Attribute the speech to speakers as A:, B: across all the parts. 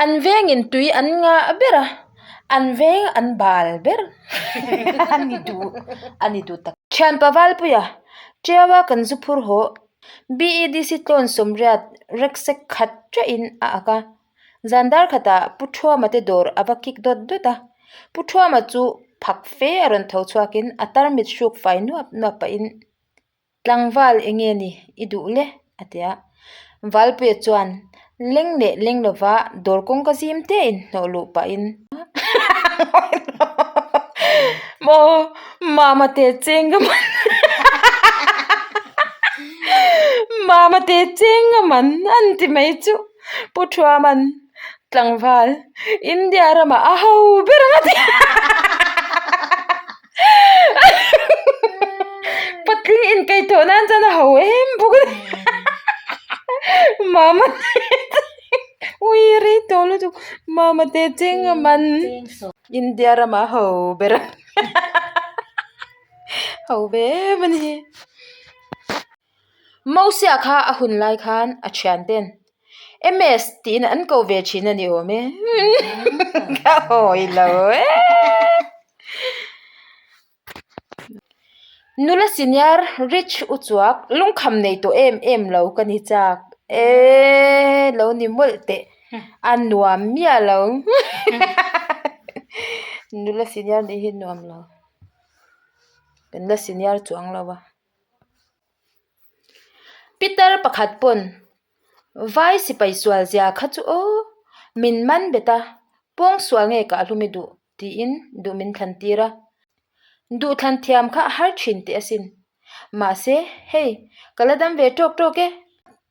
A: An vengin tui an ngah ber a, an veng an bal ber a ni duh a ni duh tak. Thianpa Valpuia, Tiaua kan zu phur haw, BEDC tlawn sawmriat reksek khat teuhin a ak a. Zan dar khatah Pu Thuama te dawr a va kik dawt dawt a. Pu Thuama chu phak fe a rawn tho chhuakin a tarmit hruk fai nuap nuap pahin Tlangval enge ni i duh le? a ti a. Valpuia chuan leng leh leng lova dawr kawngka zim te in hnawh luh pahin Maw mama te cheng ka man mama te cheng ka man an ti mai chu Pu Thuaman tlangval India ramah a ho ber ang a ti. Patling inkaih tawh nan chuan a ho em bawk a ni mama ui rei tawh lutuk mama te cheng a man India ramah a ho ber a ho ve em a ni Mosia kha a hun lai khan a thian ten MS tiin an ko ve thin a ni awm e ka hawi lo e Nula senior rich u chuak lungkham nei tawh em em lo ka ni chak e lo ni mawlh teh a nuam miah lo nula senior nih hi nuam lo kan la senior chuang lo a. Pitar pakhat pawn vai sipai sual zia kha chu aw min man bet a, pawng sual nge kah hlum i duh tiin duh min thlan tir a, duh thlan thiam kha a har thin teh asin. Mahse hei ka la dam ve tawk tawk e,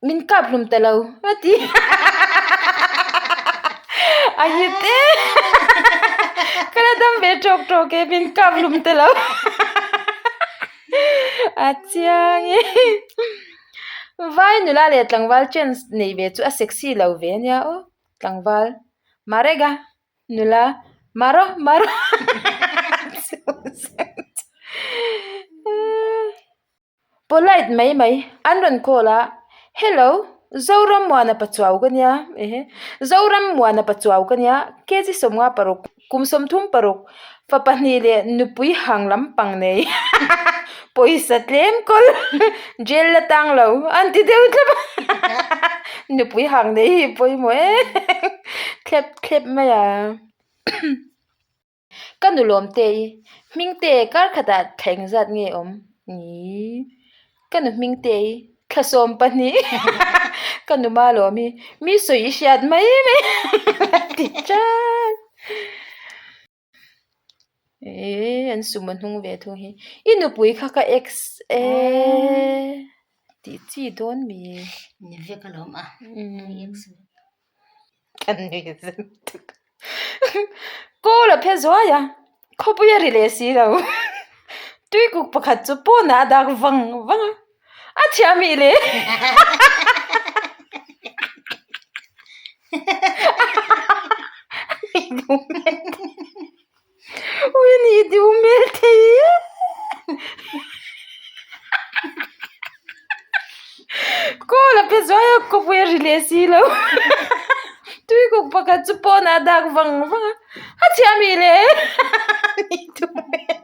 A: min kap hlum ta lo a ti a hit e ka la dam ve tawk tawk e min kap hlum ta lo a chiang e vai nula leh tlangval chance nei ve chu a sexy lo ve ania aw tlangval marega nula maro maro Polite mai mai an rawn call a hello Zoram Muana Pachuau ka nia ehe Zoram Muana Pachuau ka nia kg 56 kum 36 fa pahnih leh nupui hang lampang nei pawisa tlem kawl jail la tang lo an ti deuh thlap a nupui hang nei hi pawimawh em thlep thlep mai a. Ka nu lawm te i hming te kar khatah thla engzat nge awm ni ka nu hming te i thla 12 ka nu ma lawm i mi sawi i hriat mai mai a ti tan eh an sumo hnung ve thung hi i nupui kha ka ex e tih chi dawn mi
B: ni vek alawm a ex
A: Ka nui zet tuk. Kawl a phe zuai a, khawpui a ri leh si lo. Tuikuk pakhat chu pawnah a dak vang vang a, a thiam ih le. Ui a nih duh hmel thei e. Kawl a pe zuai a kawpui a ri leh si lo. Tuikuk pakhat chu pawnah a dak vang vang a, a thiam ih le a nih duh hmel.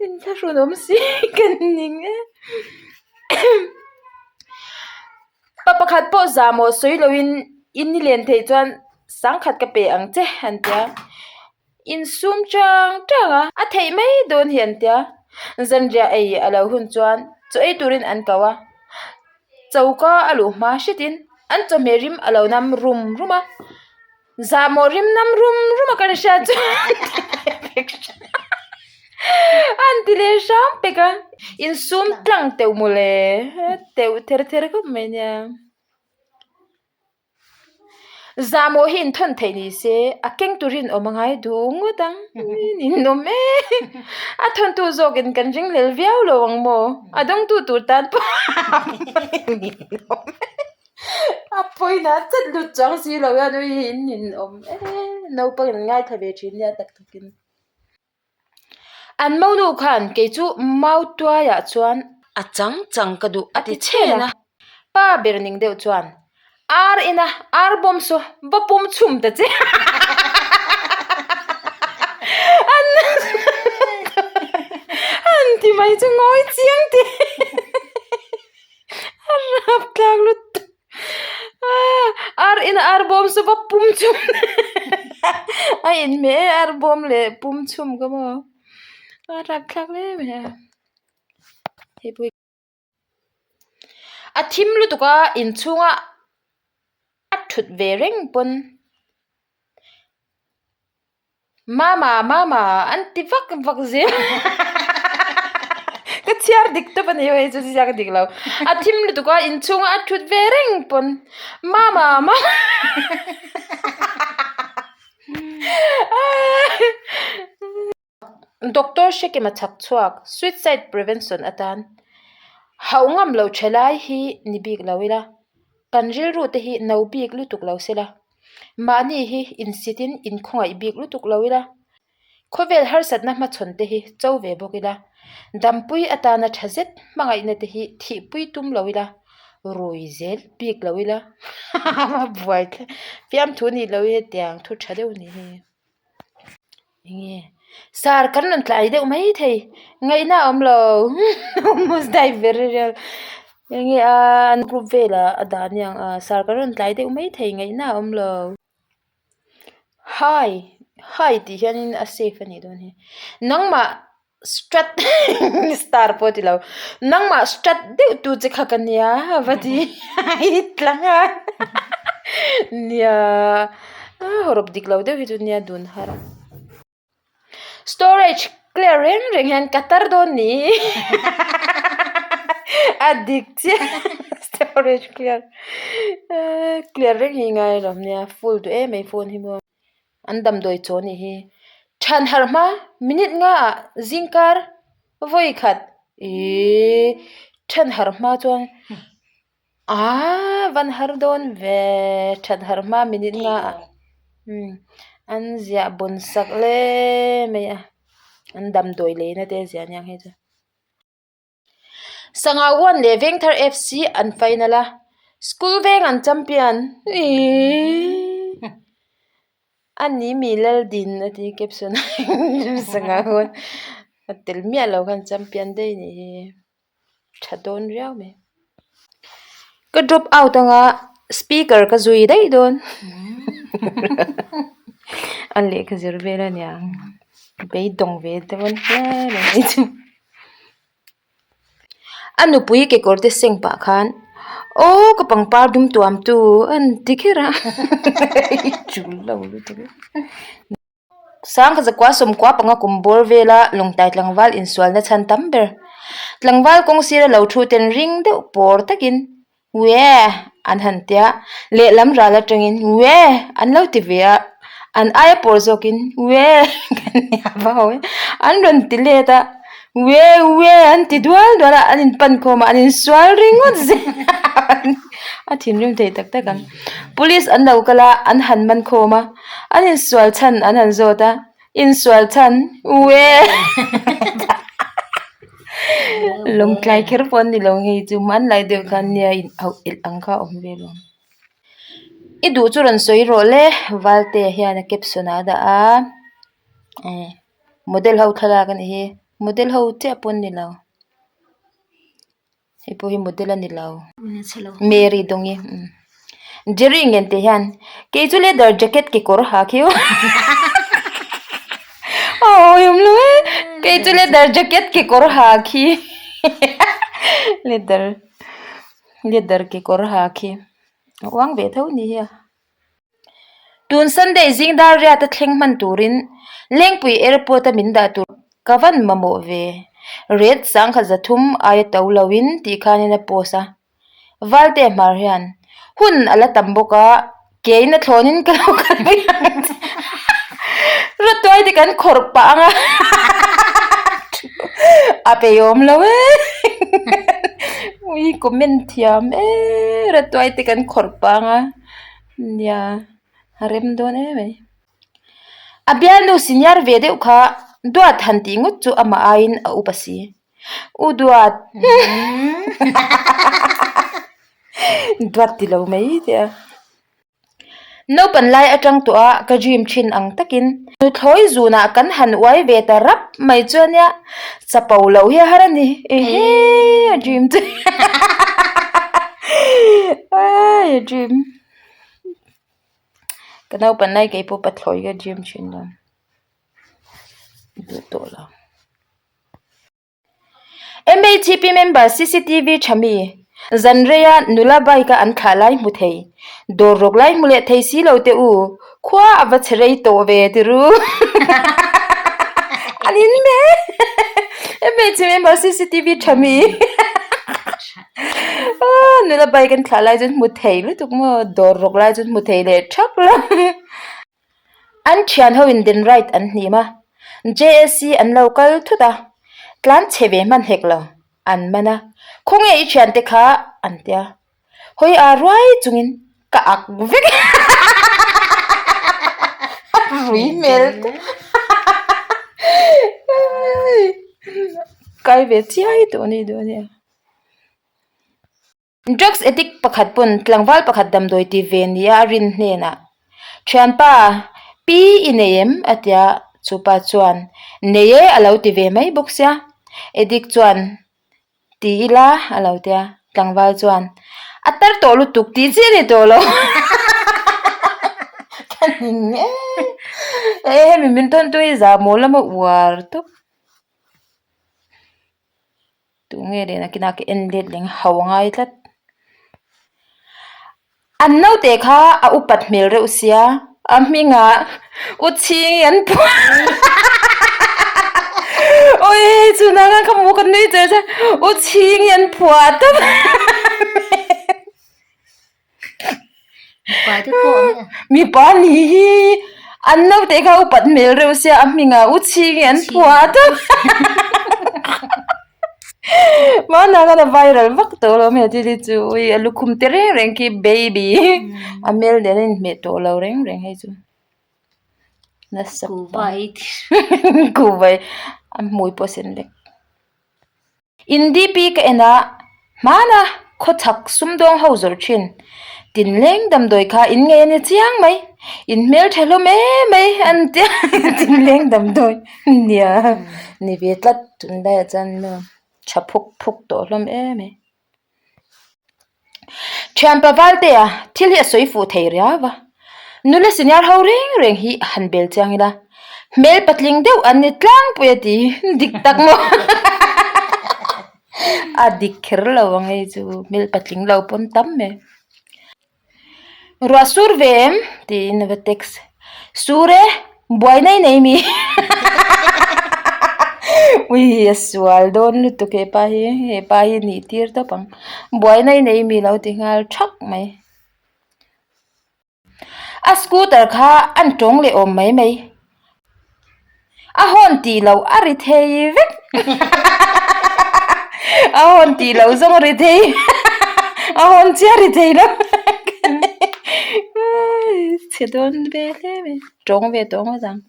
A: Inthlahrun awm si kan ning e. Pa pakhat pawh zahmawh sawi loin i ni len theih chuan sangkhat ka pe ang che an ti a. Insum chang chang a, a theih mai dawn hi an ti a. Zanriah ei a lo hun chuan chaw ei turin an ko a. Choka a luh hma hretin an chawhmeh rim a lo nam rum rum a. Zahmawh rim nam rum rum a kan hriat chu an ti leh hram pek a insum tlang teuh mawle teuh ther ther khawp mai nia zahmawh hi inthawn theih ni se a keng turin awm a ngai duh ngawt ang ninawm e a thawntu zawkin kan ringhlel viau lo ang maw a dawngtu tur tan pawh ninawm e. A pawina chat lut chuang si lo hian ui hi in in awm e naupang in ngaithla ve thin nia tak takin. An monu khan kei chu mau tuaiah chuan a chang chang ka duh a ti chhen a. Pa ber ning deuh chuan, Ar ina ar bawm saw va pum chhum ta che. An ti mai chu ngawi chiang teh. A rap tlak lutuk. Ar ina ar bawm saw va pum chhum. A inhmeh e ar bawm leh pum chhum ka maw. A rap thlak hle mai a. A thim lutuk a inchhunga a thut ve reng pawn mama mama an ti vak vak zel ka chhiar dik tawp a ni hei chu ziak dik lo a thim lutuk a inchhunga a thut ve reng pawn mama mama Doctor Hrekima chhak chhuak suicide prevention atan hauh ngam lo tha lai hi ni bik lo ila, kan rilru te hi no bik lutuk lo sela, mahni hi insit in inkhawngaih bik lutuk lo ila, khawvel harsatna hmachhawn te hi cho ve bawk ila, dampui atana tha zet hmangaihna te hi thihpui tum lo ila, rui zel bik lo ila, buai fiamthu nih loh hi hetiang thu tha deuh ni hi. Enge sar kan rawn tlai deuh mai thei ngaihna a awm lo almost die very real enge a an group velah a dah aniang a sar kan rawn tlai deuh mai thei ngaihna a awm lo hi hi tih hianin a save a nih dawn hi nangmah Strat star pawh a ti lo nangmah strat deuh tu che kha ka nia va ti i tlang a nia hawrawp dik lo deuh hi chu nia dun har storage clear reng reng hian ka tar dawn ni a dik chiah storage clear clear reng hi ngai lo nia full duh em mai phone hi maw. An damdawi chaw nih hi. Than harh hma minute nga ah zingkar vawi khat ihh than harh hma chuan aaa van har dawn ve than harh hma minute nga ah umm an ziah bawn sak le mai a an damdawi leina te a ziah aniang hei chu. Sangha One leh Vengthar FC an final a, school veng an champion iiii a ni mi Laldin a ti caption ah Sangha One a tel miah lo khan champion daih a nih hi tha dawn riau mai. Ka drop out anga speaker ka zui daih dawn a lehkha zir vel a niang beidawng ve dawn hle mai chu. A nupui kekawr te seng pah khan aw ka pangpar dum tuam tu an ti kher a tul lo lutuk e. Sangha zakua sawmkua panga kum bawr vela lawngtai tlangval insualna chhan tam ber. Tlangval kawng sira lo thu ten ring deuh pawr takin Ueh! an han ti a, lehlam ral atangin Ueh! an lo ti ve a, an aia pawr zawkin Ueh! kan ni a va ho e, an rawn ti let a, Ueh! Ueh! an ti dual dual a, an inpan khawm a, an insual ringawt zel a, a thinrim thei tak tak ang. Police an lo kal a, an han man khawm a, an insual chhan an han zawt a, Insual chhan ueh lawngtlai kher pawh an ni lo hei chu hmanlai deuh khan nia in auh elh ang kha a awm ve lo. I duh chu rawn sawi rawh le Valte hian a caption ah a dah a eh model ho thlalak a nih hi model ho chiah pawh an ni lo. Hei pawh hi model a ni lo Mary Dawngi Jerry ngen tih hian kei chu leather jacket kekawr ha khi aw a awm lo e kei chu leather jacket kekawr ha khi leather leather kekawr ha khi a uang ve tho ni hi a. Tun Sunday zing dar riat a thleng hman turin Lengpui Airport a min dah tur ka van mamawh ve. Red sangha zathum aia to loin tih khanin a post a. Valte hmar hian hun a la tam bawk a, kein a thlawnin ka lo kal mai ang che. Rawtuai te kan khawrh pah ang a, a peihawm lo e. Ui comment thiam e, rawtuai te kan khawrh pah ang a. Nia, a rem dawn em mai. A bialnu senior ve deuh kha Duat han tih ngawt chu amah aiin a upa si. U Duat! Duat ti lo mai teh a. Naupan lai atang tawh a ka dream thin ang takin nuthlawi zunah kan han uai ve ta rap mai chu ania chapo loh hi a har a ni ehe a dream chu ai a dream ka naupan lai keipawh pathlawi ka dream thin lo duh tawh lo. MHP member cctv tha mi, zan reia nula bike a an thlah lai hmu thei, dawr rawk lai hmu leh thei si lo teh u, khua a va chhe rei tawh ve ti ru. An in me MHP member cctv tha mi nula bike an thlah lai chu an hmu thei lutuk maw, dawr rawk lai chu an hmu thei leh thap lo. An thian ho in den right an hnim a, JSC an lo kal thut a, tlan chhe ve hman hek lo, an man a, khawnge i thian te kha an tia, hawi a ruai chungin ka ak vek a rui hmel te kai ve chiai tawh a ni duh a nia. Drugs addict pakhat pawn tlangval pakhat damdawi ti ve nia a rin hnenah, Thianpa, pi i nei em? a ti a, chupa chuan, Nei e a lo ti ve mai bawk sia. Addict chuan, Ti ila a lo ti a, tlangval chuan, A tar tawh lutuk tih chiah a ni tawh lo. Ka ning e. Hemi min tawn tu hi zahmawh lama uar tawp. Tunge leh nakinah ka en let leh ang hau ngai tlat. An naute kha a upat hmel reuh sia a hmingah u chhing hi an phuah awii chunah khan ka hmu ka nui che che u chhing hi an phuah tawp. Mipa ni hi an naute kha upat hmel reuh sia a hmingah u chhing hi an phuah tawp Hmanah khan a viral vak tawh lo hmel thil hi chu ui a lukhum te reng reng khi baby a hmel nen a inhmeh tawh lo reng reng hei chu nasa kuhva a hmui pawh a sen vek. In DP ka en a, hmana khawchhak sumdawng ho zawrh thin. Tinleng damdawi kha in ngei a ni chiang mai, in hmeltha hlawm em mai an ti a, tinleng damdawi nia ni ve tlat tunlaiah chuan tha phuk phuk tawh hlawm em mai. Thianpa Valtea thil hi a sawi fuh thei riau va, nula senior ho reng reng hi han bel chiang ila, hmel patling deuh an ni tlangpui a ti, dik tak maw? A dik kher lo ang hei chu hmel patling lo pawn tam e. Ruah sur ve em? tiin a va text. Sur e, buaina i nei mi? Ui a sual dawn lutuk hepa hi, hepa hi nih tir tawp ang. Buaina i nei mi lo ti nghal thak mai. A scooter kha an tawng leh awm mai mai. A hawn tih loh a ri thei vek a hawn tih loh zawng a ri thei a hawn chiah a ri thei lo chhe dawn ve hle mai tawng ve tawh ngawt ang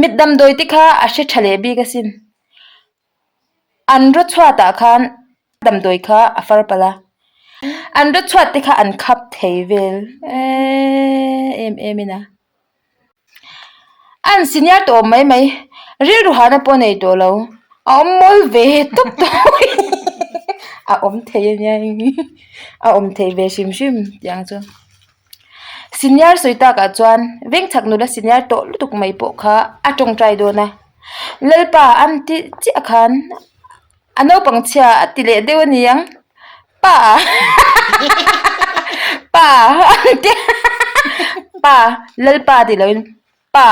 A: mit damdawi te kha a hre tha leh bik asin an raw chhuat ah khan damdawi kha a far palh a an raw chhuat te kha an khap thei vel eeee em em in a. An senior tawh mai mai, rilru hahna pawh nei tawh lo, a awm mawl ve tawp tawh a awm thei a nia a awm thei ve hrim hrim tiang chu. Senior sawi takah chuan vengchhak nula senior tawh lutuk mai pawh kha a tawngtai dawn a, Lalpa an tih chiah khan A naupang chhia a ti leh deuh a ni ang. Pa pa an ti pa Lalpa tih loin pa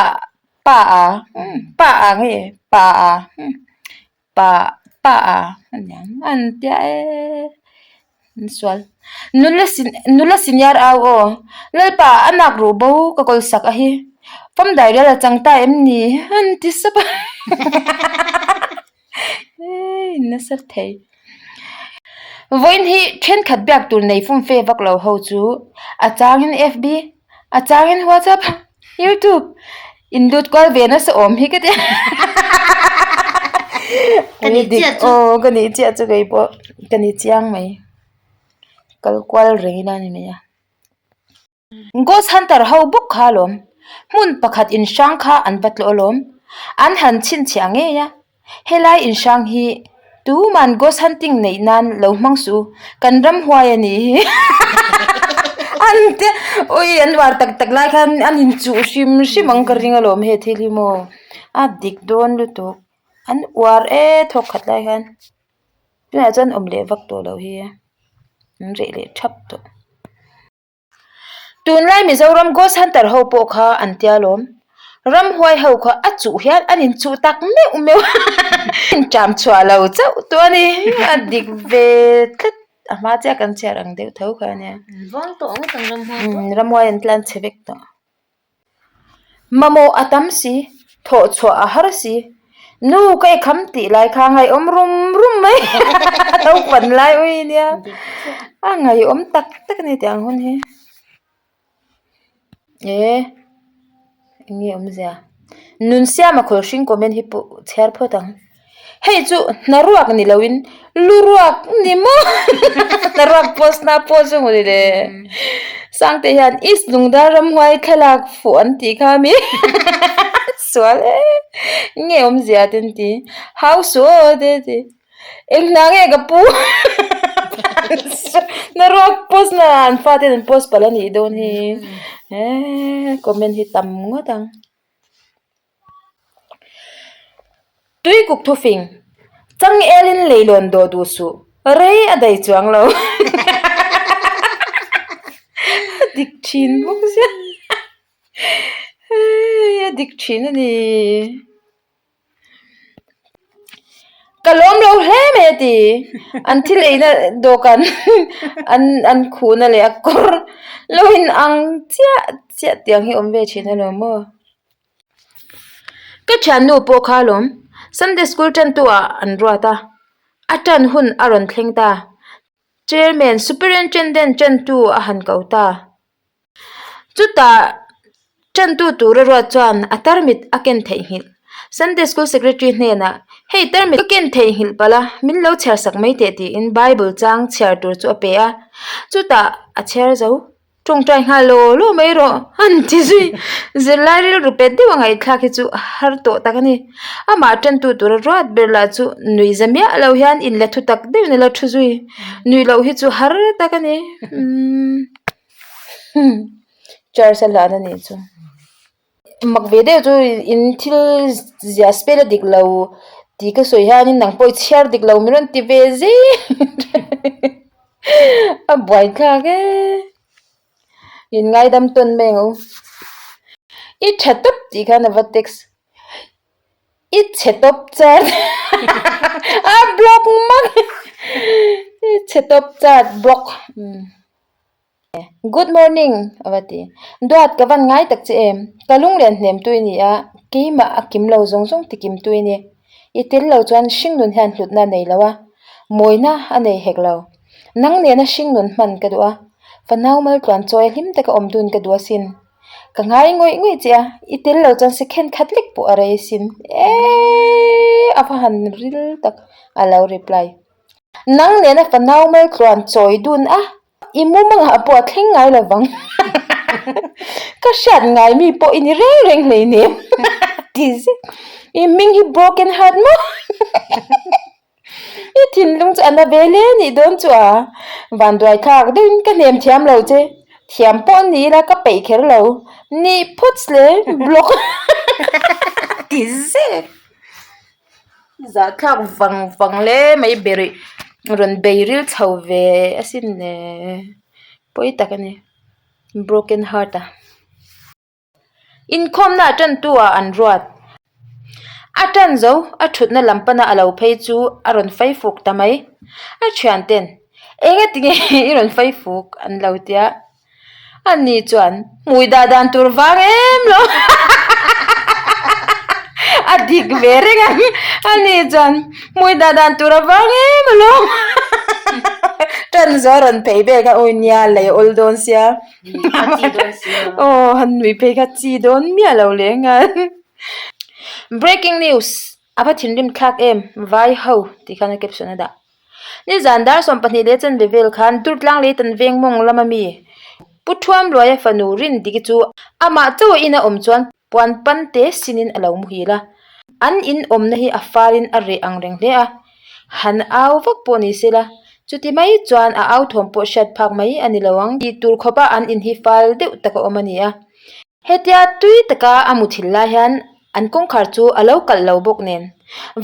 A: pa a pa a nge pa a pa pa a a ni ang an tia e an sual nula nula senior au aw Lalpa a nak ruh bo ka kawl sak a hi fam dairial a chang ta em ni an ti sap a. Nasa thei. Vawiin hi thenkhat biak tur nei fumfe vak lo ho chu a changin FB, a changin WhatsApp, YouTube in lut kual ve nasa awm hi ka ti.
B: Ka nih chiah chu.
A: Aw ka nih chiah chu kei pawh ka ni chiang mai. Kal kual reng ila a ni mai a. Ghost hunter ho bawk kha alawm. Hmun pakhat inhrang kha an va tlawh alawm. An han chhinchhiah ngei a. Helai inhrang hi tuman ghost hunting neih nan lo hmang suh u. Kan ramhuai a nih hi. An te ui an uar tak tak lai khan an inchuh hrim hrim ang ka ring alawm he thil hi maw. A dik dawn lutuk. An uar e thawk khat lai khan. Tunah chuan awm leh vak tawh loh hi an reh leh thap tawh. Tunlai Mizoram Ghost Hunter ho pawh kha an tia lawm. Ramhuai ho kha a chuh hian an inchuh tak meuh meuh a inṭam chhuah lo chauh tawh a ni. A dik ve tlat a hma chiah kan chhiar ang deuh tho kha a nia.
B: Vang tawh ngawt ang ramhuai pawh.
A: Ramhuai an tlan chhe vek tawh. Mamawh a tam si, thawh chhuah a har si. Nu ka i kham tih lai kha a ngaihawm rum rum mai naupang lai ui nia a ngaihawm tak tak a ni tih ang hun hi eh eng nge awmzia nun siama khawl hring comment hi pawh chhiar phawt ang. Hei chu hna ruak ni loin lu ruak ni maw hna ruak post na post emaw ni le Sangte hian East Lungdar ramhuai thlalak fuh an tih kha ami sual e nge awmzia te an ti hau suh aw te a ti eng hna nge ka pu hna ruak post na an fate an post palh a nih dawn hi eee comment hi tam ngawt ang. Tui kuk thufing, chang elin leilawn dawh duh suh, rei a dai chuang lo. A dik thin bawk sia. A dik thin a ni. Ka lawm lo hle mai a ti. An thil eina dawhkan an an khuhna leh a kawr lo in ang chiah chiah tiang hi awm ve thin alawm maw. Ka thiannu pawh kha alawm Sunday school tantu ah an ruat a, a tan hun a rawn thleng ta. Chairman Superintendent tantu a han ko ta. Chutah tantu tura ruat chuan a tarmit a ken theihnghilh. Sunday school secretary hnenah, Hei tarmit ka ken theihnghilh palh a, min lo chhiar sak mai teh tiin Bible chang chhiar tur chu a pe a. Chutah a chhiar zo. Tawngtai nghal law law mai rawh an ti zui. Zirlai rilru pet deuh a ngaihthlak hi chu a har tawh tak a ni. Amah tantu tura ruat ber lah chu nui za miah lo hian in la thu tak deuhin a la thu zui. Nui loh hi chu har tak a ni. Umm Church a hlan a nih chu. Mak ve deuh chu in thil ziah spell a dik lo tih ka sawi hianin nang pawh i chhiar dik lo min rawn ti ve zel a buaithlak e in ngaidam tawn mai ang u i tha tawp tih khan a va text i chhe tawp chat a block mak i chhe tawp chat block. Good morning a va ti. Duat ka van ngai tak che em? Ka lunglen hnem tui ni a, keimah a kim lo zawng zawng ti kim tui ni. I tel lo chuan hringnun hian hlutna a nei lo a, mawina a nei hek lo. Nang nena hringnun hman ka duh a, fanau maltluan chawi a hlim taka awm dun ka duh asin. Ka ngai ngawih ngawih che a, i tel lo chuan second khat lek pawh a rei asin. Eeii a va han ril tak a lo reply. Nang nena fanau maltluan chawi dun a. I mumangah pawh a thleng ngai lo vang. Ka hriat ngai mi pawh i ni reng reng hleinem ti zet. I hming hi broken heart maw? I thinlung chu a na ve hle nih dawn chu a. Vanduai thlak deuhin ka hnem thiam lo che. Thiam pawh ni ila ka peih kher lo. Nih phawts le block ti zet. Zahthlak vang vang hle mai berih rawn bei ril chho ve asin le pawi tak a ni broken heart a inkhawmna a tan tu ah an ruat a tan zo a thutna lam pana a lo phei chu a rawn fai fuk ta mai a thian ten eng atinge i rawn fai fuk an lo tia. Ani chuan hmui dah dan tur vang em lo a dik ve reng ang ani chuan hmui dah dan tur a vang em alo tan zo a rawn phei vel kha awi nia lei a awl dawn sia aw han nui phei kha chi dawn miah lo leh nghal breaking news a va thinrim thlak em vai ho tih khan a caption a dah. Nizan dar 12 leh chanve vel khan Durtlang lei tan veng mawng lama mi Pu Thuamluaia fanu Rindiki chu amah chauh a in a awm chuan puan pan te sinin a lo muhil a. An in awmna hi a falin a reh ang reng hle a, han au vak pawh ni se la, chuti mai chuan a au thawm pawh hriat phak mai a ni lo ang tih tur khawpa an in hi fal deuh tak a awm a ni a. Hetia tui taka a muthilh lai hian an kawngkhar chu a lo kalh lo bawk nen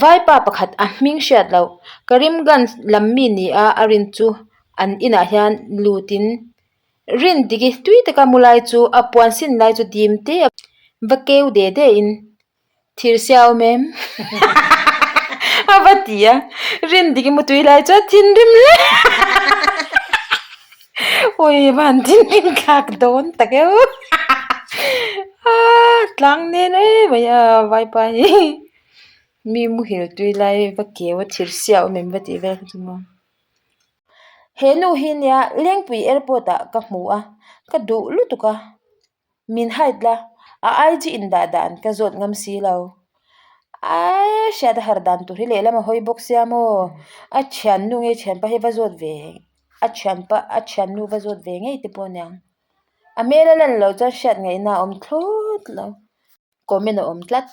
A: vaipa pakhat a hming hriat loh Karimganj lam mi ni a a rin chu an inah hian lutin Rindiki tui taka mu lai chu a puan sin lai chu dim te a va keu de de in thir sia awm em a va ti a Rindiki mu tui lai chuan thinrim hle awi va han thinrim thlak dawn tak e aw tlang nen em mai a vaipa hi mi muhil tui lai va keu a thir sia awm em va tih vel kha chu maw. He nu hi nia Lengpui airport ah ka hmu a, ka duh lutuk a, min hide la, a IG indah dan ka zawt ngam si lo. Aii hriat a har dan tur hi lehlam a hawi bawk sia maw, a thiannu nge thianpa hi va zawt ve, a thianpa a thiannu va zawt ve ngei te pawh a niang. A hmel a lan loh chuan hriat ngaihna a awm thlawt lo. Comment a awm tlat.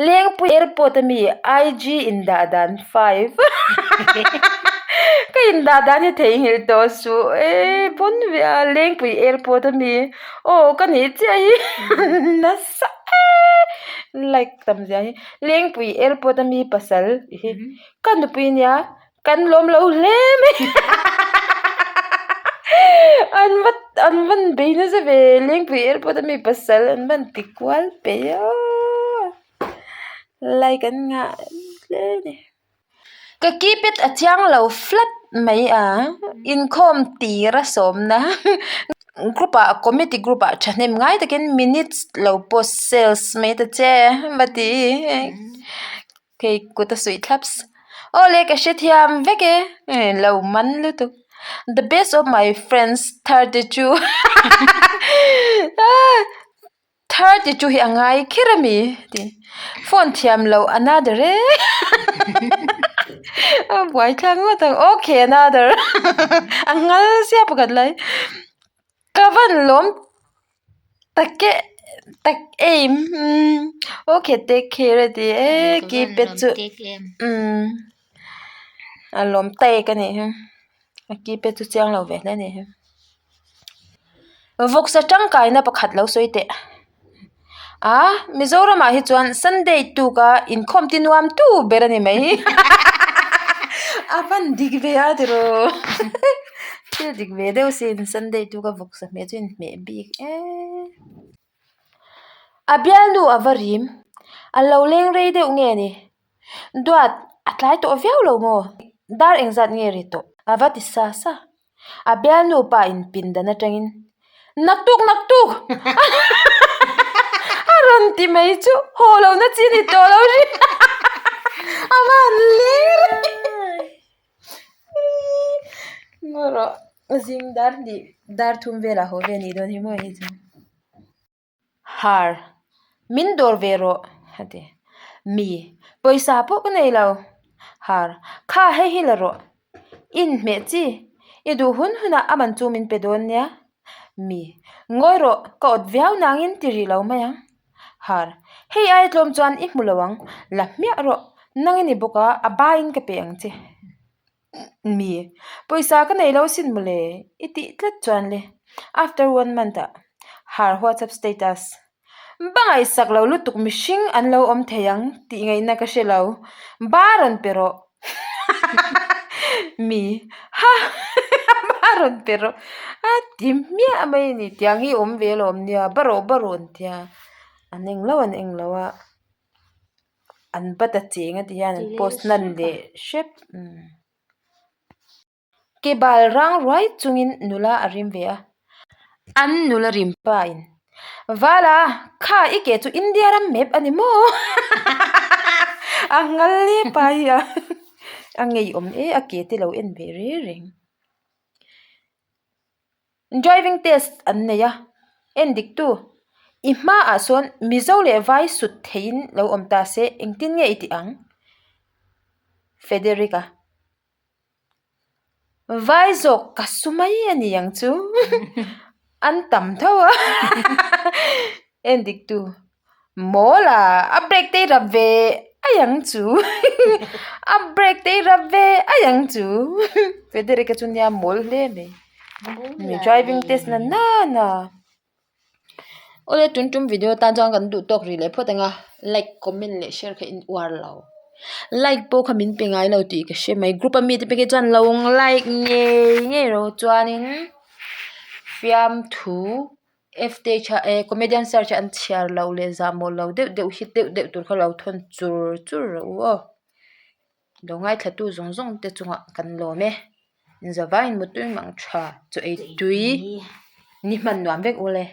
A: Lengpui airport a mi IG indah dan 5 Ka indah dan hi theihnghilh tawh suh e pawn ve a Lengpui airport a mi aw ka nih chiah hi nasa e like tam zia hi Lengpui airport a mi pasal hi ka nupui nia Kan lawm lo hle mai an va an van bei nasa ve Lengpui airport a mi pasal an van ti kual peih a like an ngah hle a ni. Ka keypad a chiang lo flat mai a inkhawm tir a sawmna group ah committee group ah thahnem ngai takin minutes lo post sales mai ta che va ti. Hei kut a suih thlaps aw le ka hrethiam vek e lo man lutuk the best of my friends 32 32 hi a ngai kher a mi tih phone thiam loh another e a buaithlak ngawt ang okay another a nghal sia pakhat lai ka van lawm. Tak e tak em okay take care a ti e keypad chu umm a lawm tek a nih hi a keypad chu chiang lo ve hle a nih hi vawksa tangkaina pakhat lo sawi teh a Mizoram ah hi chuan Sunday tuk a inkhawm ti nuam tu ber a ni mai a van dik ve a tiraw. Thil dik ve deuh sin Sunday chu ka vawk sa hmeh chu inhmeh bik eee. A bialnu a va rim, a lo leng rei deuh nge ni? Duat, a tlai tawh viau lo maw? Dar engzat nge ri tawh? A va ti sa sa. A bialnu pa in pindan atangin, Naktuk naktuk! A rawn ti mai chu haw lohna chi a ni tawh lo hrim. A va han leng rei. Ngaw rawh zing dar hnih dar thum velah haw ve anih dawn hi maw hei chu har min dawr ve rawh a ti mi pawisa pawh ka nei lo har kha hei hi la rawh i inhmeh chi i duh hun hunah a man chu min pe dawn nia mi ngawi rawh ka awt viau nangin ti rih lo mai ang. Har, hei ai tlawm chuan i hmu lo ang, la hmiah rawh, nang i ni bawk a, a baiin ka pe ang che. Mi, pawisa ka nei lo sin mawle, i tih tlat chuan le. After one month ah, Har WhatsApp status, Ba ngaihsak lo lutuk mihring an lo awm thei ang tih ngaihna ka hre lo, ba rawn pe rawh. Mi, ha ba rawn pe rawh a ti hmiah mai a ni tiang hi awm ve alawm nia ba rawh ba rawh an tia an englo an englo a an ba ta cheng a ti hian an post hnan leh hrep. Ke bal rang ruai chungin nula a rim ve a, an nula rim pain, Vala, kha i ke chu India ram map a ni maw? A nghal hle pa hi a, a ngeiawm e a ke te lo en ve reng reng. Driving test an nei a, en dik tu, i hmaah sawn Mizo leh Vai sut theiin lo awm ta se engtin nge i tih ang? Federica. Vai zawk ka su mai a ni ang chu an tam tho a en dik tu mawl a a brake te i rap ve ai ang chu a brake te i rap ve ai ang chu Federick-a chu nia mawl hle mai mi driving test na nana. Awle tun tum video tan chuan kan duh tawk rih leh phawt ang a like comment leh share kha in uar lo like pawh kha min pe ngai lo tih ka hre mai group a mi te phei chuan lo like ngei ngei rawh chuanin fiamthu f te kha eh comedian search an chhiar loh leh zahmawh lo deuh deuh hit deuh deuh tur kha lo thawn chur chur rawh u aw. Lo ngaithlatu zawng zawng te chungah kan lawm e. Inzavaiin mutui mang tha chaw ei tui ni hman nuam vek ule.